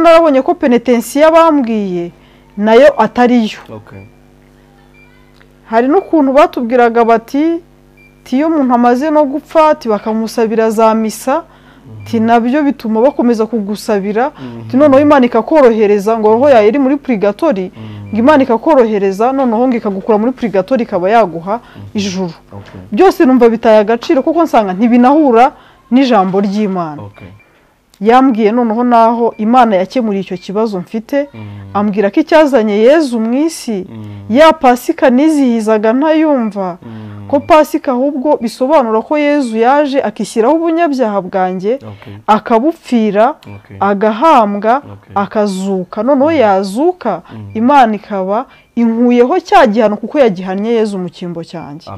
narabonye ko penetensiya bambwiye nayo atariyo. Hari n'ukuntu batubwiraga bati iyo umuntu amaze no gupfa ati bakamusabira za misa, ati nabyo bituma bakomeza kugusabira, ati noneho Imana ikakorohereza ngo roho yawe iri muri purigatori, ngo Imana ikakorohereza noneho ngo ikagukura muri purigatori ikaba yaguha ijuru. Byose numva bitaye agaciro kuko nsanga ntibinahura n'ijambo ry'Imana. Yambwiye noneho naho Imana yakemuriye icyo kibazo mfite, ambwira ko icyazanye Yezu mu isi ya Pasika nizihizaga ntayumva, ko Pasika ahubwo bisobanura ko Yezu yaje akishyiraho ubunyabyaha bwanjye, akabupfira, agahambwa, akazuka. Noneho yazuka Imana ikaba inkuyeho cya gihano kuko yagihannye Yezu mu cyimbo cyanjye.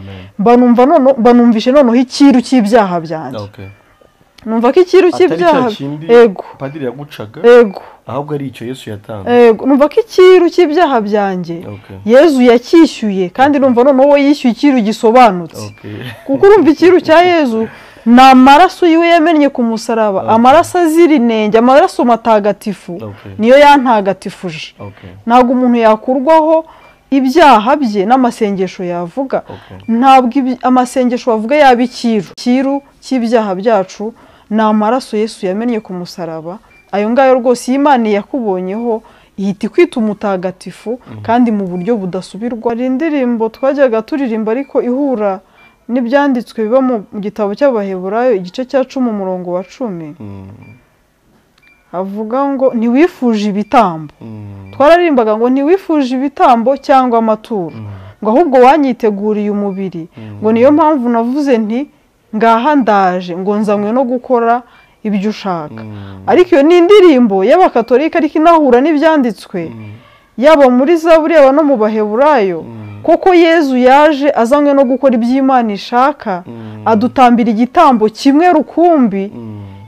Mba numvishe noneho ikiru cy'ibyaha byanjye. Numva ko ikiru cy'ibyaha ego padiri yagucaga, ego ahubwo ari icyo Yesu yatanze, ego numva ko ikiru cy'ibyaha byanjye Yezu yakishyuye, kandi numva noneho we yishyuye ikiru gisobanutse. Kuko urumva ikiru cya Yezu ni amaraso yiwe yamennye ku musaraba, amaraso azira inenge, amaraso matagatifu niyo yantagatifuje. Ntabwo umuntu yakurwaho ibyaha bye n'amasengesho yavuga. Ntabwo amasengesho wavuga yaba ikiru cy'ibyaha byacu ni amaraso Yesu yamennye ku musaraba. Ayo ngayo rwose Imana yakubonyeho ihita ikwita umutagatifu kandi mu buryo budasubirwa. Hari indirimbo twajyaga turirimba ariko ihura n'ibyanditswe biba mu gitabo cy'Abaheburayo igice cya 10 umurongo wa 10, avuga ngo ntiwifuje ibitambo. Twararimbaga ngo ntiwifuje ibitambo cyangwa amaturo, ngo ahubwo wanyiteguriye umubiri, ngo niyo mpamvu navuze nti ngaha ndaje, ngo nzanywe no gukora ibyo ushaka. Ariko iyo ni indirimbo y'Abakatolika ariko inahura n'ibyanditswe yaba muri Zaburi yaba no mu Baheburayo, koko Yezu yaje azanywe no gukora iby'Imana ishaka, adutambira igitambo kimwe rukumbi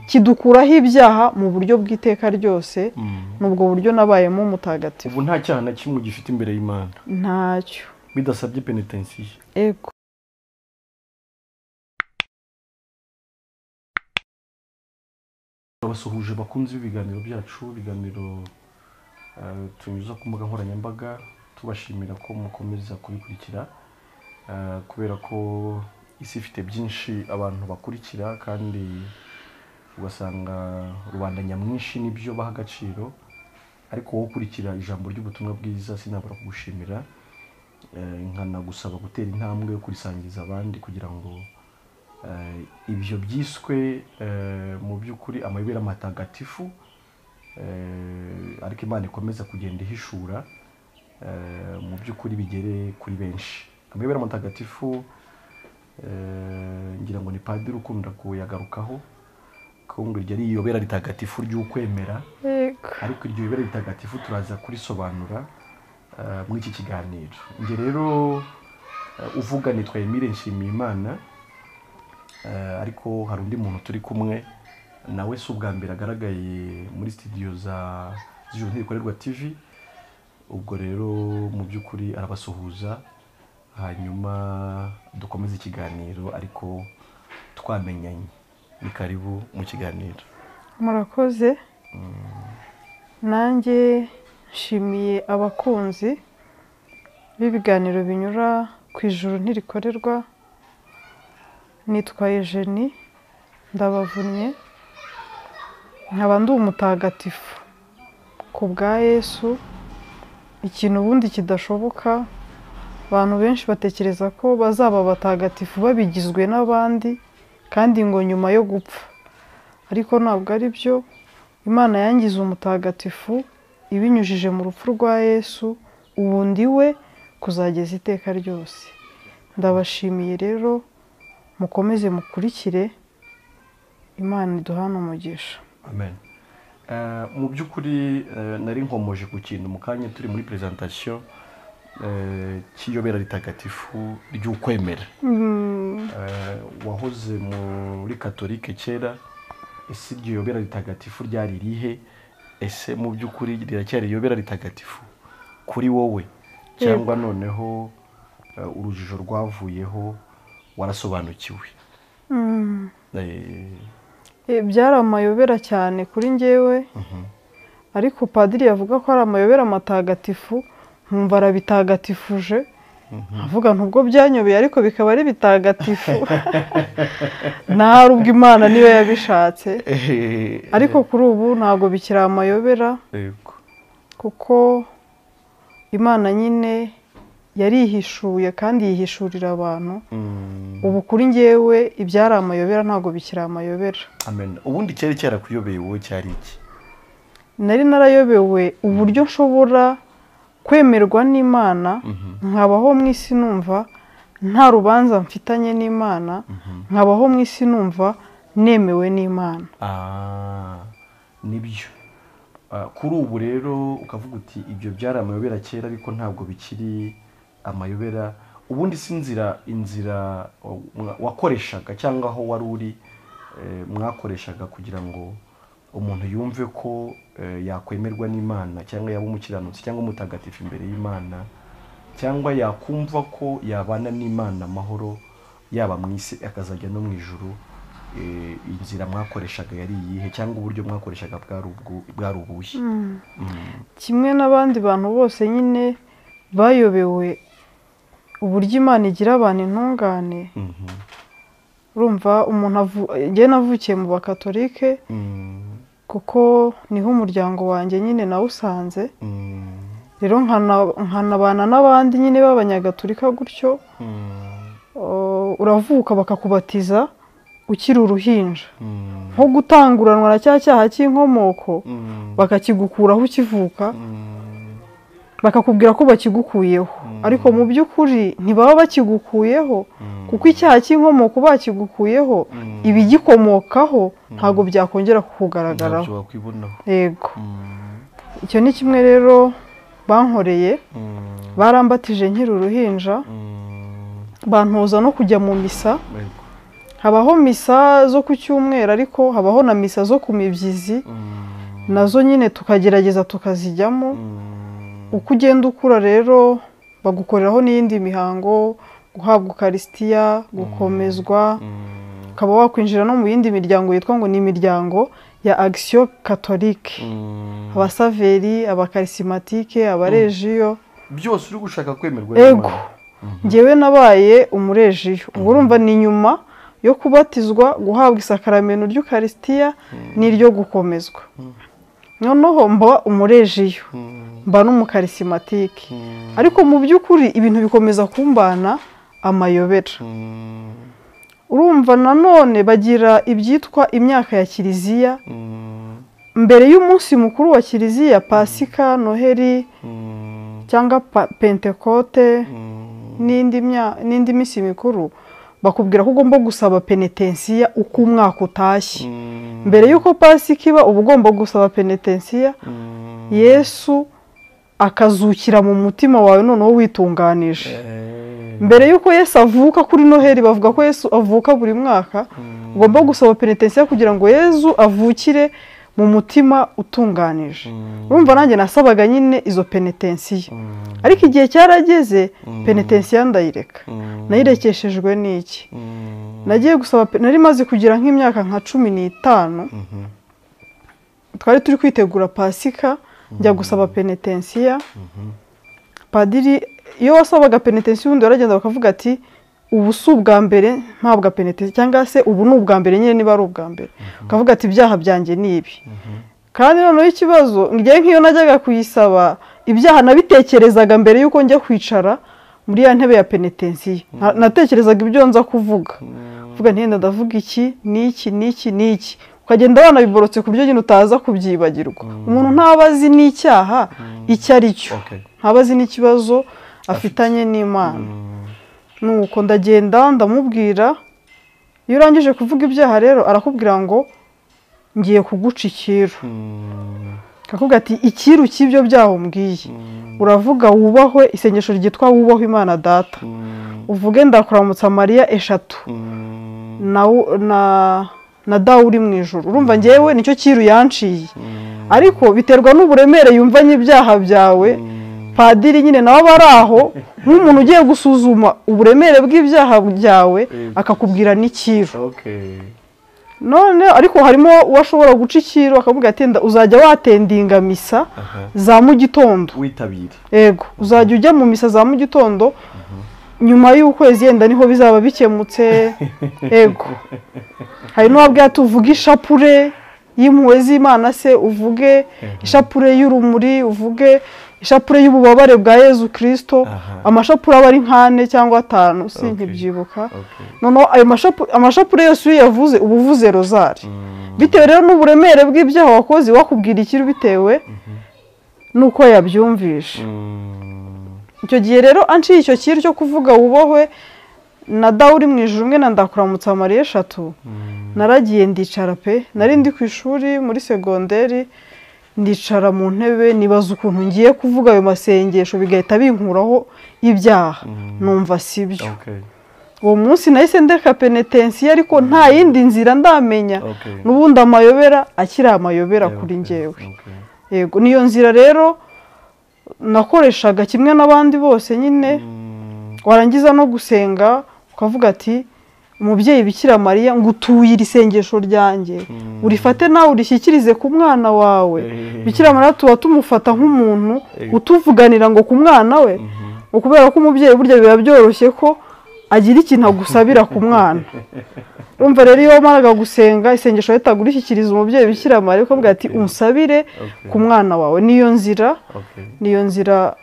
kidukuraho ibyaha mu buryo bw'iteka ryose. Nubwo buryo nabayemo umutagatifu. Ubu nta cyaha na kimwe gifite imbere y'Imana, ntacyo, bidasabye penetensiya. Ego. Abasuhuje bakunze ibiganiro byacu, ibiganiro tunyuza ku mbuga nkoranyambaga, tubashimira ko mukomeza kubikurikira, kubera ko isi ifite byinshi abantu bakurikira kandi ugasanga rubanda nyamwinshi nibyo baha agaciro, ariko wowe ukurikira ijambo ry'ubutumwa bwiza sinabura kugushimira, nkanagusaba gutera intambwe yo kurisangiza abandi kugira ngo ibyo byiswe mu by'ukuri amayobera matagatifu, ariko Imana ikomeza kugenda ihishura mu by'ukuri bigere kuri benshi. Amayobera matagatifu ngira ngo ni padiri ukunda kuyagarukaho, ko ngo iryo ari iyobera ritagatifu ry'ukwemera, ariko iryo yobera ritagatifu turaza kurisobanura muri iki kiganiro. Nge rero uvuga nitwa Emile Nshimiyimana, ariko hari undi muntu turi kumwe nawe si ubwa mbere agaragaye muri studio za Ijuru Ntirikorerwa TV. Ubwo rero mu by'ukuri arabasuhuza, hanyuma dukomeze ikiganiro ariko twamenyanye. Ni karibu mu kiganiro. Murakoze. Nanjye nshimiye abakunzi b'ibiganiro binyura ku Ijuru Ntirikorerwa. Nitwa Eugenie Ndabavunnye, nkaba ndi umutagatifu ku bwa Yesu. Ikintu ubundi kidashoboka, abantu benshi batekereza ko bazaba abatagatifu babigizwe n'abandi kandi ngo nyuma yo gupfa, ariko ntabwo ari byo. Imana yangize umutagatifu ibinyujije mu rupfu rwa Yesu, ubundi we kuzageza iteka ryose. Ndabashimiye rero, mukomeze mukurikire, Imana iduhane umugisha. Amen. Mu by'ukuri nari nkomoje ku kintu mu kanya turi muri presentation cy'iyobera ritagatifu ry'ukwemera. Wahoze muri Katolike kera, ese iryo yobera ritagatifu ryari rihe? Ese mu by'ukuri riracyari iyobera ritagatifu kuri wowe, cyangwa noneho urujijo rwavuyeho warasobanukiwe? Byari amayobera cyane kuri njyewe, Ariko padiri yavuga ko ari amayobera matagatifu, nkumva arabitagatifuje, avuga ntubwo byanyobeye ariko bikaba ari bitagatifu. Nta ubwo Imana niyo yabishatse. Ariko kuri ubu ntabwo bikiri amayobera, kuko Imana nyine yarihishuye kandi yihishurira abantu. Ubu kuri njyewe ibyari amayobera ntabwo bikiri amayobera. Amen. Ubundi cyari cyarakuyobeye wowe cyari iki? Nari narayobewe uburyo nshobora kwemerwa n'Imana, nkabaho mu isi numva nta rubanza mfitanye n'Imana, nkabaho mu isi numva nemewe n'Imana. Nibyo. Kuri ubu rero ukavuga uti ibyo byari amayobera kera ariko ntabwo bikiri amayobera. Ubundi si inzira wakoreshaga cyangwa aho wari uri mwakoreshaga kugira ngo umuntu yumve ko yakwemerwa n'Imana cyangwa yaba umukiranutsi cyangwa umutagatifu imbere y'Imana, cyangwa yakumva ko yabana n'Imana amahoro yaba mu isi akazajya no mu ijuru, inzira mwakoreshaga yari iyihe cyangwa uburyo mwakoreshaga bwari ubuhe? Kimwe n'abandi bantu bose nyine bayobewe uburyo Imana igira abantu intungane. Urumva umuntu njye navukiye mu bakatolike, kuko niho umuryango wanjye nyine nawusanze. Rero nkanabana n'abandi nyine b'abanyagatolika gutyo. Uravuka bakakubatiza ukiri uruhinja, nko gutanguranwa na cya cyaha cy'inkomoko, bakakigukuraho ukivuka, bakakubwira ko bakigukuyeho, ariko mu by'ukuri ntibaba bakigukuyeho, kuko icyaha cy'inkomoko bakigukuyeho ibigikomokaho ntabwo byakongera kukugaragaraho. Yego, icyo ni kimwe rero bankoreye. Barambatije nkiri uruhinja, bantoza no kujya mu misa. Habaho misa zo ku cyumweru, ariko habaho na misa zo ku mibyizi, nazo nyine tukagerageza tukazijyamo. Uko ugenda ukura rero bagukoreraho n'iyindi mihango, guhabwa ukarisitiya, gukomezwa, ukaba wakwinjira no mu yindi miryango yitwa ngo ni imiryango ya Action Catholique, abasaveri, abakarisimatike, abarejiyo, byose uri gushaka kwemerwa n'Imana. Njyewe nabaye umurejiyo. Ubwo urumva ni nyuma yo kubatizwa, guhabwa isakaramento ry'ukarisitiya n'iryo gukomezwa. Noneho mba umurejiyo, mba n'umukarisimatike, ariko mu by'ukuri ibintu bikomeza kumbana amayobera. Urumva nanone bagira ibyitwa imyaka ya Kiliziya. Mbere y'umunsi mukuru wa Kiliziya, Pasika, Noheri cyangwa Pentekote n'indi minsi mikuru, bakubwira ko ugomba gusaba penetensiya uko umwaka utashye. Mbere y'uko Pasika iba uba ugomba gusaba penetensiya, Yesu akazukira mu mutima wawe noneho witunganije. Mbere y'uko Yesu avuka kuri Noheri, bavuga ko Yesu avuka buri mwaka, ugomba gusaba penetensiya kugira ngo Yesu avukire mu mutima utunganije. Urumva nanjye nasabaga nyine izo penetensiya, ariko igihe cyarageze penetensiya ndayireka. Nayirekeshejwe n'iki? Nagiye gusaba, nari maze kugira nk'imyaka nka 15, twari turi kwitegura Pasika, njya gusaba penetensiya. Padiri iyo wasabaga penetensiya ubundi waragenda bakavuga ati ubu si ubwa mbere mpabwa penetensiya, cyangwa se ubu ni ubwa mbere nyine niba ari ubwa mbere, ukavuga ati ibyaha byanjye ni ibi. Kandi noneho ikibazo ngiye nk'iyo najyaga kuyisaba, ibyaha nabitekerezaga mbere y'uko njya kwicara muri ya ntebe ya penetensiya. Natekerezaga ibyo nza kuvuga, mvuga nti ndavuga iki n'iki n'iki n'iki, ukagenda wanabiborotse ku buryo nyine utaza kubyibagirwa. Umuntu ntaba azi n'icyaha icyo ari cyo, ntaba azi n'ikibazo afitanye n'Imana. Nuko ndagenda ndamubwira. Iyo urangije kuvuga ibyaha rero arakubwira ngo ngiye kuguca ikiru. Akakubwira ati ikiru cy'ibyo byaha umbwiye, uravuga wubahwe isengesho ryitwa wubahwe Imana Data, uvuge ndakuramutsa Mariya 3 na dawe uri mu ijuru. Urumva njyewe nicyo kiru yanciye, ariko biterwa n'uburemere yumvanye ibyaha byawe. Padiri nyine nawe aba ari aho nk'umuntu ugiye gusuzuma uburemere bw'ibyaha byawe, akakubwira n'ikiru. None ariko harimo uwashobora guca ikiro akavuga ati uzajya watendinga misa za mu gitondo witabira. Yego, uzajya ujya mu misa za mu gitondo nyuma y'ukwezi yenda niho bizaba bikemutse. Yego, hari n'uwabwiye ati uvuge ishapure y'impuhwe z'Imana se, uvuge ishapure y'urumuri, uvuge ishapure y'ububabare bwa Yezu Kristo. Amashapure aba ari nk'ane cyangwa 5 sinkibyibuka. Noneho ayo amashapure yose iyo yavuze uba uvuze rozari. Bitewe rero n'uburemere bw'ibyaha wakoze wakubwira ikiru bitewe nuko yabyumvishe. Icyo gihe rero anciye icyo kiru cyo kuvuga wubahwe na Dawe uri mu ijuru umwe na Ndakuramutsa Mariya 3, naragiye ndicara pe. Nari ndi ku ishuri muri segonderi, ndicara mu ntebe nibaza ukuntu ngiye kuvuga ayo masengesho bigahita binkuraho ibyaha, numva sibyo. Uwo munsi nahise ndeka penetensiya, ariko nta yindi nzira ndamenya, n'ubundi amayobera akiri amayobera kuri njyewe. Yego, niyo nzira rero nakoreshaga kimwe n'abandi bose nyine. Warangiza no gusenga ukavuga ati umubyeyi Bikira Mariya ngutuye iri sengesho ryanjye, urifate nawe urishyikirize ku mwana wawe. Bikira Mariya tuba tumufata nk'umuntu utuvuganira ngo ku mwana we, kubera ko umubyeyi burya biba byoroshye ko agira ikintu agusabira ku mwana. Urumva rero iyo wamaraga gusenga isengesho wahitaga urishyikiriza umubyeyi Bikira Mariya ukavuga ati unsabire ku mwana wawe. Niyo nzira, niyo nzira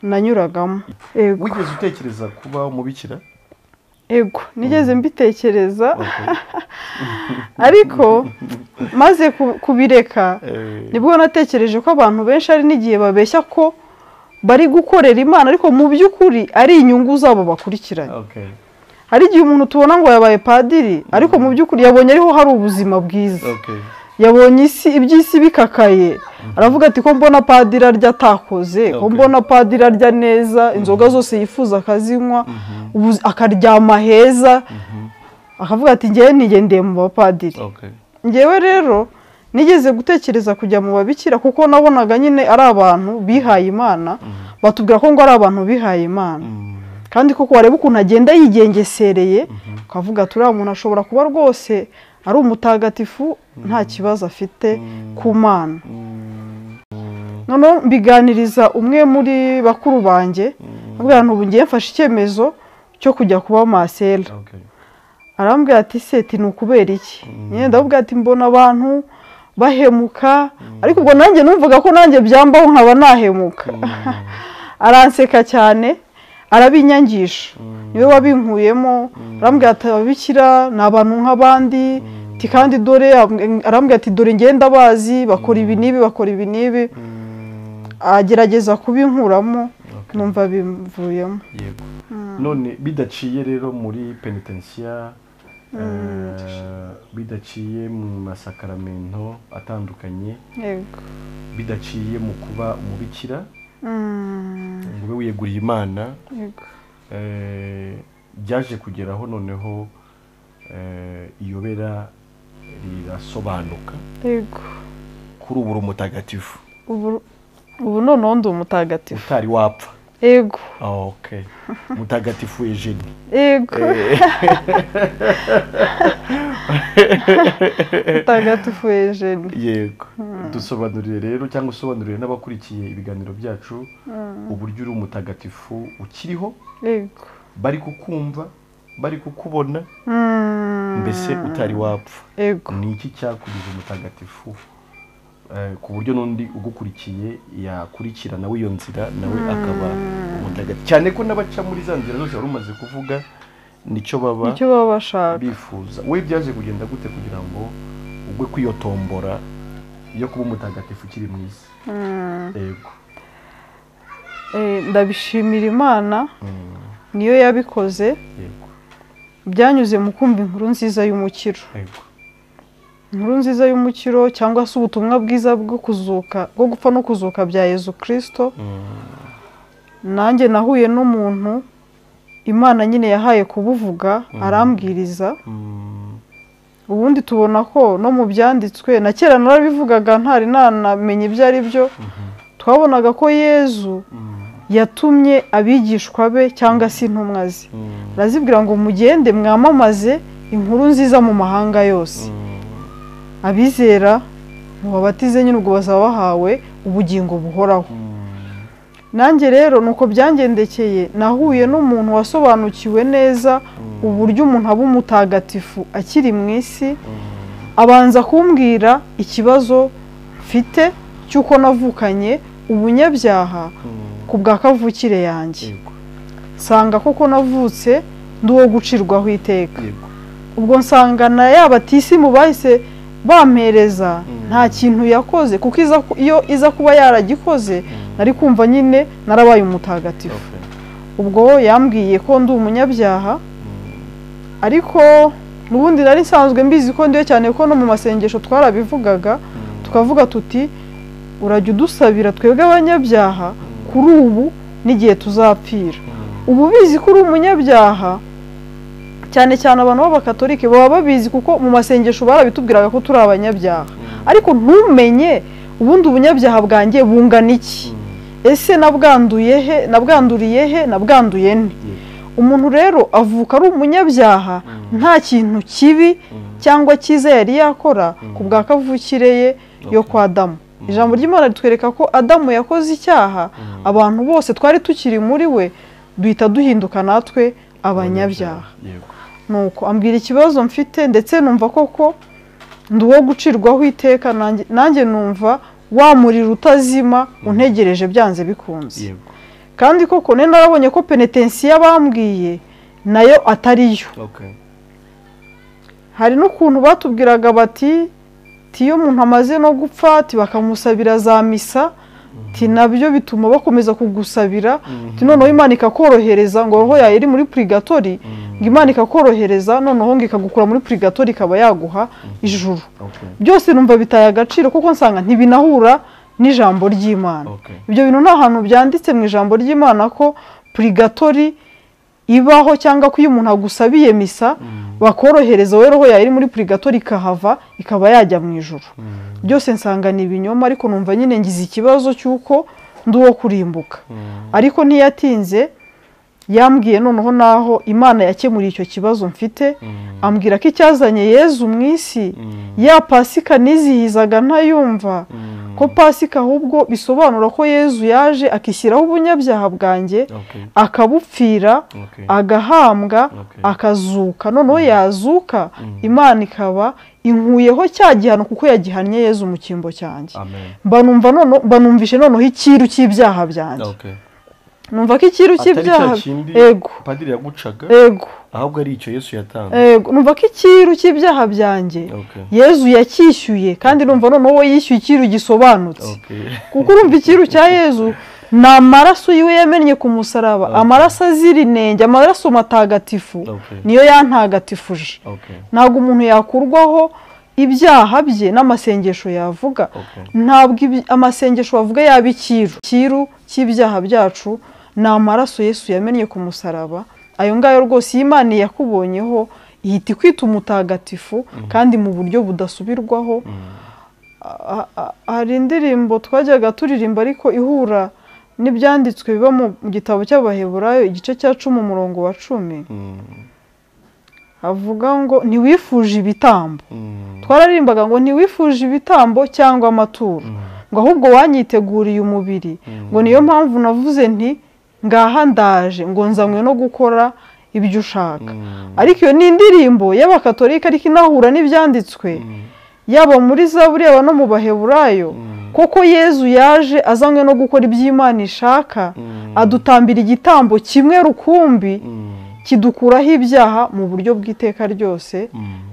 nanyuragamo. Wigeze utekereza kuba umubikira? Ego, nigeze mbitekereza. Ariko maze kubireka nibwo natekereje ko abantu benshi ari n'igihe babeshya ko bari gukorera Imana, ariko mu by'ukuri ari inyungu zabo bakurikiranye. Hari igihe umuntu tubona ngo yabaye padiri, ariko mu by'ukuri yabonye ariho hari ubuzima bwiza. Yabonye isi iby'isi bikakaye, aravuga ati ko mbona padiri arya atakoze, ko mbona padiri arya neza, inzoga zose yifuza akazinywa, akaryama heza, akavuga ati ngewe nigendeye mu bapadiri. Ngewe rero nigeze gutekereza kujya mu babikira, kuko nabonaga nyine ari abantu bihaye Imana, batubwira ko ngo ari abantu bihaye Imana. Kandi koko wareba ukuntu agenda yigengesereye, ukavuga ati uriya muntu ashobora kuba rwose ari umutagatifu, nta kibazo afite ku Mana. Noneho mbiganiriza umwe muri bakuru banjye, ambwira nti ubu ngiye mfashe icyemezo cyo kujya kuba masera. Arambwira ati seti ni ukubera iki? Nyine ndababwira ati mbona abantu bahemuka, ariko ubwo nanjye numvaga ko nanjye byambaho nkaba nahemuka. Aranseka cyane, arabinyangisha, niwe wabinkuyemo. Arambwira ati ababikira ni abantu nk'abandi, kandi dore arambwira ati dore ngenda bazi bakora ibi n'ibi, bakora ibi n'ibi. Agerageza kubinkuramo, numva bimvuyemo. Yego. None bidaciye rero muri penetensiya, bidaciye mu masakaramento atandukanye, bidaciye mu kuba umubikira ngo ube wiyeguriye Imana, byaje kugeraho noneho iyobera rirasobanuka. Yego. Kuri ubu uri umutagatifu. Ubu noneho ndi umutagatifu. Utari wapfa. Yego. Okay. Mutagatifu Eugenie. Yego. Mutagatifu Eugenie. Yego. Dusobanurire rero cyangwa usobanurire n'abakurikiye ibiganiro byacu uburyo uri umutagatifu ukiriho. Yego. Bari kukumva, bari kukubona, mbese utari wapfa. Yego. Ni iki cyakugize umutagatifu ku buryo n'undi ugukurikiye yakurikira nawe iyo nzira, nawe akaba umutagatifu? Cyane ko n'abaca muri za nzira zose wari umaze kuvuga nicyo baba bashaka, bifuza. We byaje kugenda gute kugira ngo ugwe kwiyotombora yo kuba umutagatifu ukiri mu isi? Yego. Ndabishimira Imana, niyo yabikoze. Yego. Byanyuze mu kumva inkuru nziza y'umukiro. Yego. Inkuru nziza y'umukiro cyangwa se ubutumwa bwiza bwo kuzuka, bwo gupfa no kuzuka bya Yezu Kristo. Nanjye nahuye n'umuntu Imana nyine yahaye kubuvuga, arambwiriza. Ubundi tubona ko no mu byanditswe na kera narabivugaga ntari nanamenye ibyo ari byo, twabonaga ko Yezu yatumye abigishwa be cyangwa se intumwa ze, arazibwira ngo mugende mwamamaze inkuru nziza mu mahanga yose. Abizera mubabatize nyine ubwo bazaba bahawe ubugingo buhoraho. Nanjye rero nuko byangendekeye, nahuye n'umuntu wasobanukiwe neza uburyo umuntu aba umutagatifu akiri mu isi, abanza kumbwira ikibazo mfite cy'uko navukanye ubunyabyaha ku bwa kavukire yanjye. Nsanga koko navutse ndi uwo gucirwaho iteka. Ubwo nsanga na ya batisimu bahise bampereza nta kintu yakoze, kuko iyo iza kuba yaragikoze nari kumva nyine narabaye umutagatifu. Ubwo yambwiye ko ndi umunyabyaha, ariko n'ubundi nari nsanzwe mbizi ko ndiyo, cyane ko no mu masengesho twarabivugaga, tukavuga tuti urajya udusabira twebwe abanyabyaha kuri ubu n'igihe tuzapfira. Ubu bizi ko uri umunyabyaha, cyane cyane abantu b'abakatolike baba babizi, kuko mu masengesho barabitubwiraga ko turi abanyabyaha, ariko ntumenye ubundi ubunyabyaha bwanjye bungana iki, ese nabwanduye he, nabwanduriye he, nabwanduye nte? Umuntu rero avuka ari umunyabyaha nta kintu kibi cyangwa cyiza yari yakora ku bwa kavukire ye yo kwa Adamu. Ijambo ry'Imana ritwereka ko Adamu yakoze icyaha, abantu bose twari tukiri muri we duhita duhinduka natwe abanyabyaha. Nuko ambwira ikibazo mfite, ndetse numva koko ndi uwo gucirwaho iteka, nanjye numva wa muriro utazima untegereje byanze bikunze. Kandi koko nari narabonye ko penetensiya bambwiye nayo atariyo. Hari n'ukuntu batubwiraga bati iyo umuntu amaze no gupfa bakamusabira za misa, nabyo bituma bakomeza kugusabira, noneho Imana ikakorohereza ngo roho yawe iri muri purigatori, ngo Imana ikakorohereza noneho ngo ikagukura muri purigatori ikaba yaguha ijuru. Byose numva bitaye agaciro, kuko nsanga ntibinahura n'ijambo ry'Imana. Ibyo bintu nta hantu byanditse mu ijambo ry'Imana ko purigatori ibaho, cyangwa ko iyo umuntu agusabiye misa bakorohereza wowe roho yawe iri muri purigatori ikahava ikaba yajya mu ijuru. Byose nsanga ni ibinyoma, ariko numva nyine ngize ikibazo cy'uko ndi uwo kurimbuka. Ariko ntiyatinze yambwiye noneho naho Imana yakemuriye icyo kibazo mfite, ambwira ko icyazanye Yezu mu isi, ya Pasika nizihizaga ntayumva, ko Pasika ahubwo bisobanura ko Yezu yaje akishyiraho ubunyabyaha bwanjye, akabupfira, agahambwa, akazuka. Noneho yazuka Imana ikaba inkuyeho cya gihano, kuko yagihannye Yezu mu cyimbo cyanjye. Mba numvishe noneho icyiru cy'ibyaha byanjye. Numva ko icyiru cy'ibyaha ego padiri yagucaga, ego ahubwo ari icyo Yesu yatanze. Ego numva ko icyiru cy'ibyaha byanjye Yezu yakishyuye, kandi numva noneho we yishyuye icyiru gisobanutse. Kuko urumva icyiru cya Yezu ni amaraso yiwe yamennye ku musaraba, amaraso azira inenge, amaraso matagatifu niyo yantagatifuje. Ntabwo umuntu yakurwaho ibyaha bye n'amasengesho yavuga. Ntabwo amasengesho bavuga yaba icyiru cy'ibyaha byacu, ni amaraso Yesu yamennye ku musaraba. Ayo ngayo rwose Imana yakubonyeho ihita ikwita umutagatifu, kandi mu buryo budasubirwaho. Hari indirimbo twajyaga turirimba ariko ihura n'ibyanditswe biba mu gitabo cy'Abaheburayo igice cya 10 umurongo wa 10, avuga ngo ntiwifuje ibitambo. Twararimbaga ngo ntiwifuje ibitambo cyangwa amaturo, ngo ahubwo wanyiteguriye umubiri, ngo niyo mpamvu navuze nti ngaha ndaje, ngo nzanywe no gukora ibyo ushaka. Ariko iyo ni indirimbo y'abakatolika, ariko inahura n'ibyanditswe yaba muri Zaburi yaba no mu Baheburayo, koko Yezu yaje azanywe no gukora iby'Imana ishaka, adutambira igitambo kimwe rukumbi kidukuraho ibyaha mu buryo bw'iteka ryose.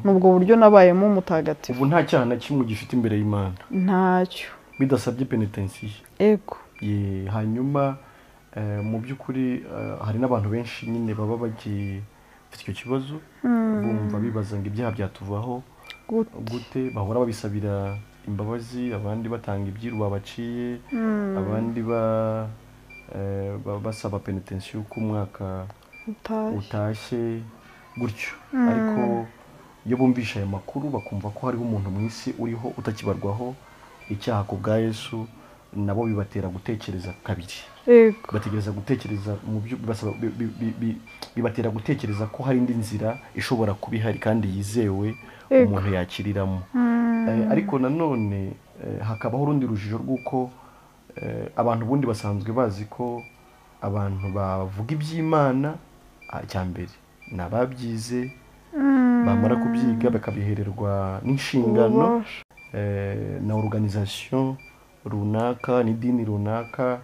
Nubwo buryo nabayemo umutagatifu. Ubu nta cyaha na kimwe gifite imbere y'Imana, ntacyo, bidasabye penetensiya. Ego. Hanyuma mu by'ukuri hari n'abantu benshi nyine baba bagifite icyo kibazo, bumva bibaza ngo ibyaha byatuvaho gute, bahora babisabira imbabazi, abandi batanga ibyiru babaciye, abandi basaba penetensiyo ku mwaka utashye gutyo. Ariko iyo bumvisha aya makuru bakumva ko hariho umuntu mu isi uriho utakibarwaho icyaha ku bwa Yesu, nabo bibatera gutekereza kabiri. Bategereza gutekereza mu byo basaba, Bibatera gutekereza ko hari indi nzira ishobora kuba ihari kandi yizewe umuntu yakiriramo. Ariko nanone hakabaho urundi rujijo rw'uko abantu ubundi basanzwe bazi ko abantu bavuga iby'Imana cyambere ni ababyize, bamara kubyiga bakabihererwa n'inshingano na organisation runaka n'idini runaka,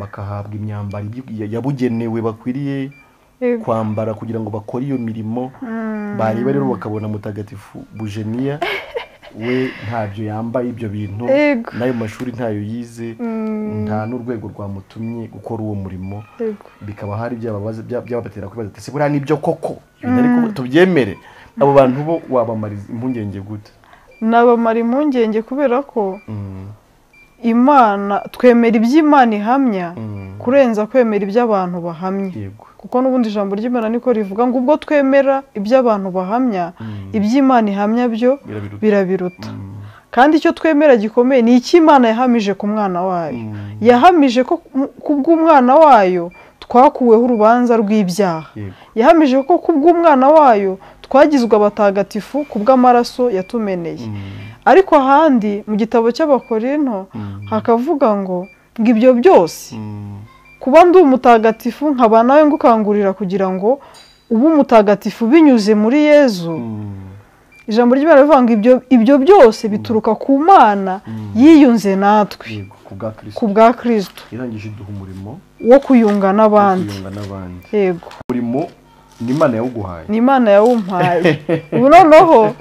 bakahabwa imyambaro yabugenewe bakwiriye kwambara kugira ngo bakore iyo mirimo. Bareba rero bakabona Mutagatifu Bujeniya we ntabyo yambaye ibyo bintu, n'ayo mashuri ntayo yize, nta n'urwego rwamutumye gukora uwo murimo. Bikaba hari byabatera kwibaza ati buriya nibyo koko ariko tubyemere. Abo bantu bo wabamara impungenge gute? Nabamara impungenge kubera ko Imana twemera iby'Imana ihamya kurenza kwemera iby'abantu bahamya. Kuko n'ubundi ijambo ry'Imana niko rivuga ngo ubwo twemera iby'abantu bahamya, iby'Imana ihamya byo birabiruta. Kandi icyo twemera gikomeye ni icy'Imana yahamije ku mwana wayo. Yahamije ko kubw'umwana wayo twakuweho urubanza rw'ibyaha. Yahamije ko kubw'umwana wayo twagizwe abatagatifu kubw'amaraso yatumeneye. Ariko ahandi mu gitabo cy'Abakorinto hakavuga ngo ibyo byose kuba ndi umutagatifu nkaba nawe ngukangurira kugira ngo ube umutagatifu binyuze muri Yezu. Ijambo ry'Imana rivuga ngo ibyo byose bituruka ku Mana yiyunze natwe ku bwa Kristo, irangije iduha umurimo wo kuyunga n'abandi. Yego, umurimo ni Imana yawuguhaye, ni Imana yawumpaye. Ubu noneho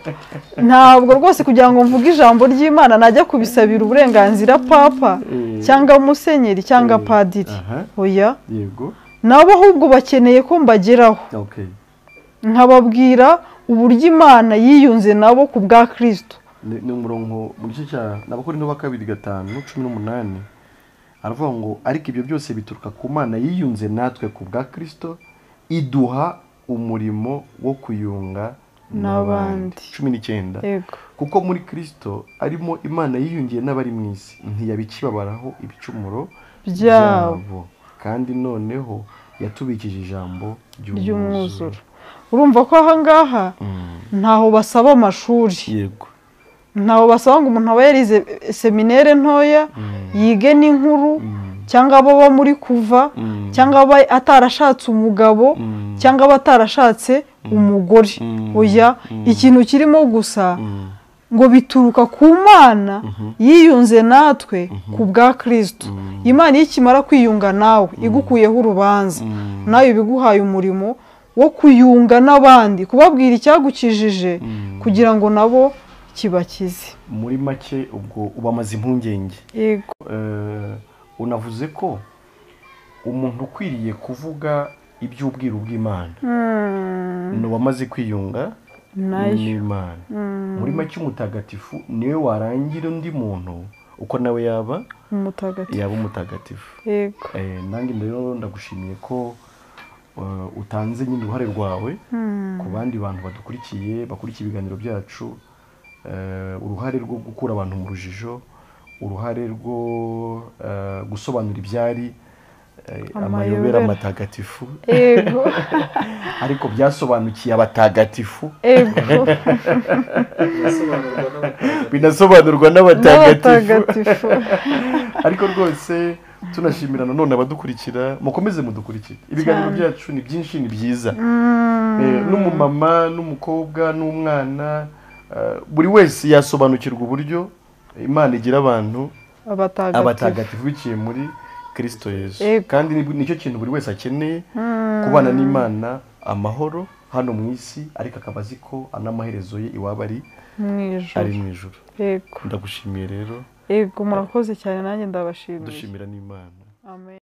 ntabwo rwose kugira ngo mvuge ijambo ry'Imana najya kubisabira uburenganzira papa cyangwa musenyeri cyangwa padiri. Oya, yego, nabo ahubwo bakeneye ko mbageraho, nkababwira uburyo Imana yiyunze nabo ku bwa Kristo. Ni umurongo mu gice cya Abakorinto ba kabiri 5:18 aravuga ngo ariko ibyo byose bituruka ku Mana yiyunze natwe ku bwa Kristo, iduha umurimo wo kuyunga n'abandi. 19 kuko muri Kristo arimo Imana yiyungiye n'abari mu isi, ntiyabikibabaraho ibicumuro byabo, kandi noneho yatubikije ijambo ry'umwuzuro. Urumva ko aha ngaha ntaho basaba amashuri. Yego, ntaho basaba ngo umuntu aba yarize seminere ntoya yige n'inkuru, cyangwa aba muri kuva, cyangwa aba atarashatse umugabo, cyangwa aba atarashatse umugore. Oya, ikintu kirimo gusa ngo bituruka ku Mana yiyunze natwe ku bwa Kristo. Imana iyo ikimara kwiyunga nawe igukuyeho urubanza, nawe ibiguhaye umurimo wo kuyunga n'abandi, kubabwira icyagukijije kugira ngo nabo kibakize. Muri make ubwo ubamaze impungenge. Yego. Unavuze ko umuntu ukwiriye kuvuga iby'ubwiru bw'Imana ni uwamaze kwiyunga n'Imana. Muri make umutagatifu niwe warangira undi muntu uko nawe yaba umutagatifu. Yego. Nanjye rero ndagushimiye ko utanze nyine uruhare rwawe ku bandi bantu badukurikiye, bakurikiye ibiganiro byacu, uruhare rwo gukura abantu mu rujijo, uruhare rwo gusobanura ibyari amayobera matagatifu. Yego. Ariko byasobanukiye abatagatifu. Yego. Binasobanurwa n'abatagatifu. Ariko rwose tunashimira nanone abadukurikira, mukomeze mudukurikire. Ibiganiro byacu ni byinshi, ni byiza. N'umumama, n'umukobwa, n'umwana, buri wese yasobanukirwa uburyo Imana igira abantu abatagatifu biciye muri Kristo Yesu. Kandi nicyo kintu buri wese akeneye, kubana n'Imana amahoro hano mu isi, ariko akaba azi ko anamaherezo ye iwaba ari mu ijuru. Yego. Ndagushimiye rero. Yego, murakoze cyane, nanjye ndabashimiye. Dushimira n'Imana. Amen.